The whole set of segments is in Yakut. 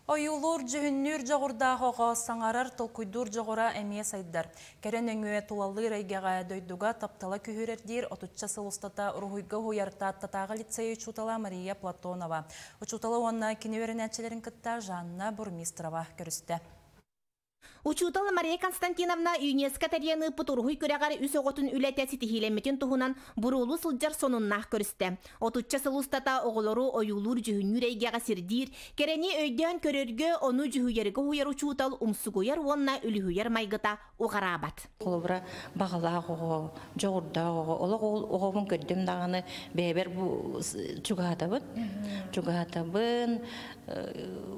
Ойуулуур дьүһүннүүр дьоҕурдаах оҕо саҥарар, толкуйдуур дьоҕура эмиэ сайдар. Кэрэ нөҥүө тулалыыр эйгэҕэ, дойдуга таптала күһүрэр диир отучча сыл устата уруһуйга уһуйар Тааттатааҕы лицей учуутала Мария Платонова. Учуутала уонна кини үөрэнээччилэрин кытта Жанна Бурмистрова көрүстэ. Учуутал Мария Константиновна ЮНЕСКО тэрийэн ыыппыт уруһуй күрэҕэр үс оҕотун үлэтэ ситиһиилэммитин туһунан буруолуу сылдьар сонуннаах көрүстэ. Отучча сыл устата оҕолору ойуулуур-дьүһүннүүр эйгэҕэ сирдиир, кэрэни өйдөөн көрөргө, ону дьүһүйэргэ уһуйар учуутал умсугуйар уонна үлүһүйэр майгыта уҕараабат. Холобура, баҕалаах оҕо, дьоҕурдаах оҕо, олох ол оҕобун көрдүм даҕаны бэйэбэр бу чугаһатабын, чугаһатабын,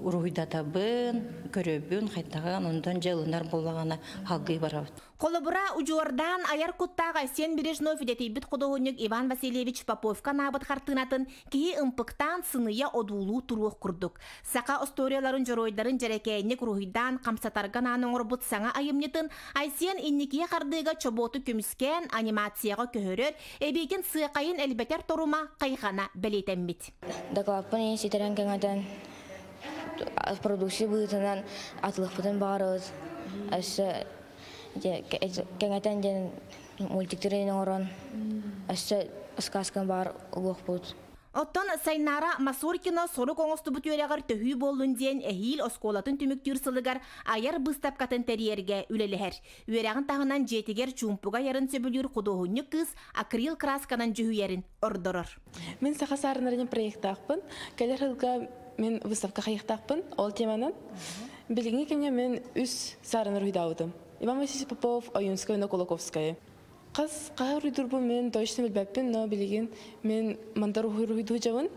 уруһуйдатабын, көрөбүн, хайдаҕын, онтон дьэ ылынар буоллаҕына салгыы барабыт. Холобура, удьуордаан айар куттаах Айсен Бережнов идэтийбит худуоһунньук Иван Васильевич Поповка анаабыт хартыынатын киһи ымпыктаан сыныйа одуулуу туруох курдук. Саха остуоруйаларын дьоруойдарын дьэрэкээнник уруһуйдаан хамсатарга анаан оҥорбут саҥа айымньытын Айсен инникигэ хардыыга чобуоту көмүскээн анимацияҕа көһөрөр, эбиитин сыакайын элбэтэр торума хайҕана бэлиэтэммит. Дакылааппын ийин ситэрэн кэҥэтэн продукция быһыытынан атылыахпытын баҕарабыт. Өссө кэҥэтэн диэн мультиктары оҥорон өссө сказканы баар угуохпут. Оттон Сайнаара Масоркина сорук оҥостубут үөрэҕэр төһүү буоллун диэн эһиил оскуолатын түмүктүүр сылыгар айар быыстапкатын тэрийэргэ үлэлэһэр. Үөрэҕин таһынан дьиэтигэр чуумпуга айарын сөбүлүүр худуоһунньук кыыс акрил красканан дьүһүйэрин ордорор. Мин Саха саарынарынын проекттаахпын. Кэлэр сылга мин выставка хайыахтаахпын ол теманан. Билиҥҥи кэмҥэ мин үс саарын уруһуйдаабытым. Иван Васильевич Попов, Ойуунскай уонна Кулаковскайы. Хас хаһа уруйдурбун мин точно билбэппин, но билигин мин мандар уруһуйдуу дьабын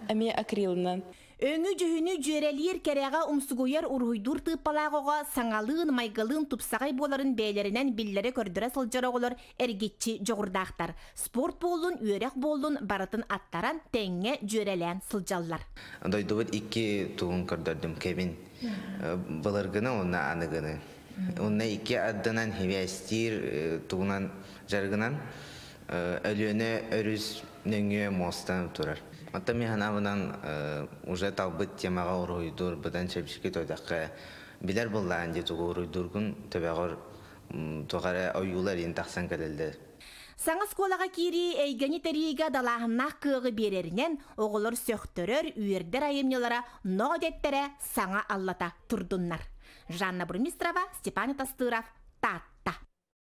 эмиэ акрилынан. Өҥү-дьүһүнү дьүөрэлиир кэрэҕэ умсугуйар уруһуйдуур тыыппалаах оҕо саҥалыын, майгылыын тупсаҕай буоларын бэйэлэринэн биллэрэ-көрдөрө сылдьар оҕолор эргиччи дьоҕурдаахтар. Спорт буоллун, үөрэх буоллун барытын аттаран, тэҥҥэ дьүөрэлээн сылдьаллар. Дойдубут икки тугун көрдөрдүм кэбин былыргыны уонна аныгыны. Уонна икки ардынан хибээстиир тугунан дьарыгынан Өлүөнэ өрүс нөҥүө муостан турар. Оттон мин санаабынан уже талбыт темаҕа уруһуйдуур быдан чэпчэки тойдоххо билэр буоллаҕын дии тугу уруйдуургун төбөҕөр туох эрэ ойуулар иин тахсан кэлэллэр. Саҥа оскуолаҕа киирии эйгэни тэрийиигэ далааһыннаах кыаҕы биэрэринэн оҕолор сөхтөрөр, үөрдэр айымньылара ноо дэттэрэ саҥа аллата турдуннар. Жанна Бурмистрова, Степан Тастыров, Таатта.